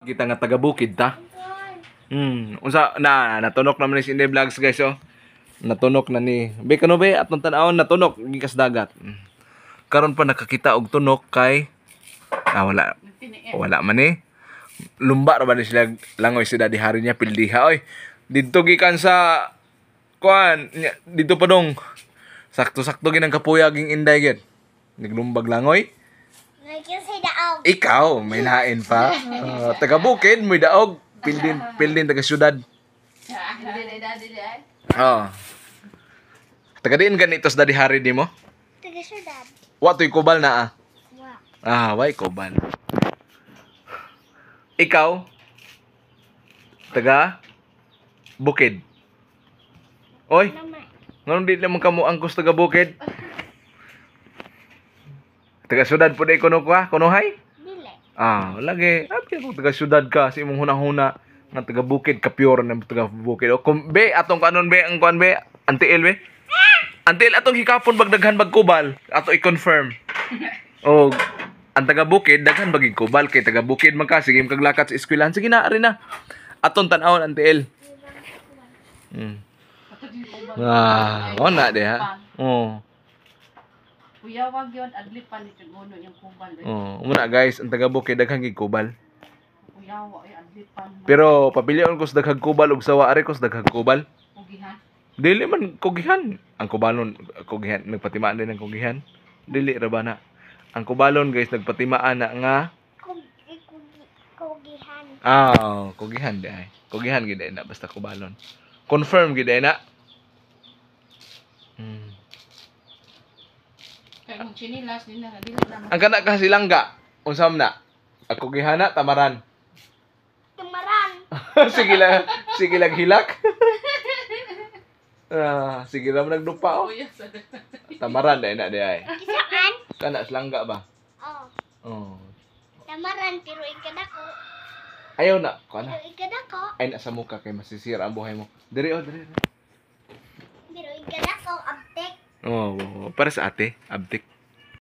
Kita nga taga bukid ta. Unsa na natunok naman ni si Inday Vlogs, guys, oh. Natunok na ni. Be kano be atong tan-awon natunok gikas dagat. Karon pa nakakita og tunok kay ah, wala wala man eh. Lumba ra ba ni sila langoy si Daddy Harry niya pildiha oy. Didto gikan sa kuan didto pa dong. Sakto-sakto ginang kapuya ging Inday gyud. Naglumbag langoy. Daog. Ikaw, may lain pa. Taga bukid, may daog. Pildin, pildin taga syudad. Oo. Taga diin ganito sa Daddy Harry di mo? Taga syudad. Wa to'y kubal na ah. Wa. Ah, way kubal. Ikaw, taga bukid. Oy, nganong di naman kamo angkos taga bukid? Taga syudad po di kuno ka, kunohay? Dili. Ah, lagi. Abi ako taga syudad ka sa imong hunahuna nga taga bukid ka pure na taga bukid. O kung be atong kanon be ang kuan be antiil be. Antiil atong hikapon bag daghan bag kubal ato i-confirm. O ang taga bukid daghan bagig kubal kay taga bukid man ka sige kag lakat sa eskwelahan sige na ari na. Atong tan-awon antiil. Ah, mo na diha. Oh. Kuyawag yun, adlipan ni Kaguno yung kubal. Eh. Oh, muna guys, ang taga bukid daghan gig kubal. Kuyawa ay adlipan. Pero pabilion ko sa daghang kubal ug sawa ari ko sa daghang kubal. Kugihan. Dili man kugihan. Ang kubalon kugihan nagpatimaan din ang kugihan. Dili ra ba na. Ang kubalon guys nagpatimaan na nga Kugi, kugi, kugihan. ah kugihan di ay. Kugihan gid na basta kubalon. Confirm gid na. Kaya kung chinilas, di na, dili na. Ang kana ka silangga unsa man na? Ang kugihan na tamaran. Tumaran. Sige lang, sige lang hilak. Ah, sige lang nagdupa oh. Kuya sa Tamaran di na di ay. Kisaan? Kana silangga ba? Oh. Oh. Tamaran pero ikadako. Ayaw na, kuan na. Pero ikadako. Ay na sa muka kay masisira ang buhay mo. Diri oh, diri. Pero ikadako abtek. Oh, oh, para sa ate, abtik.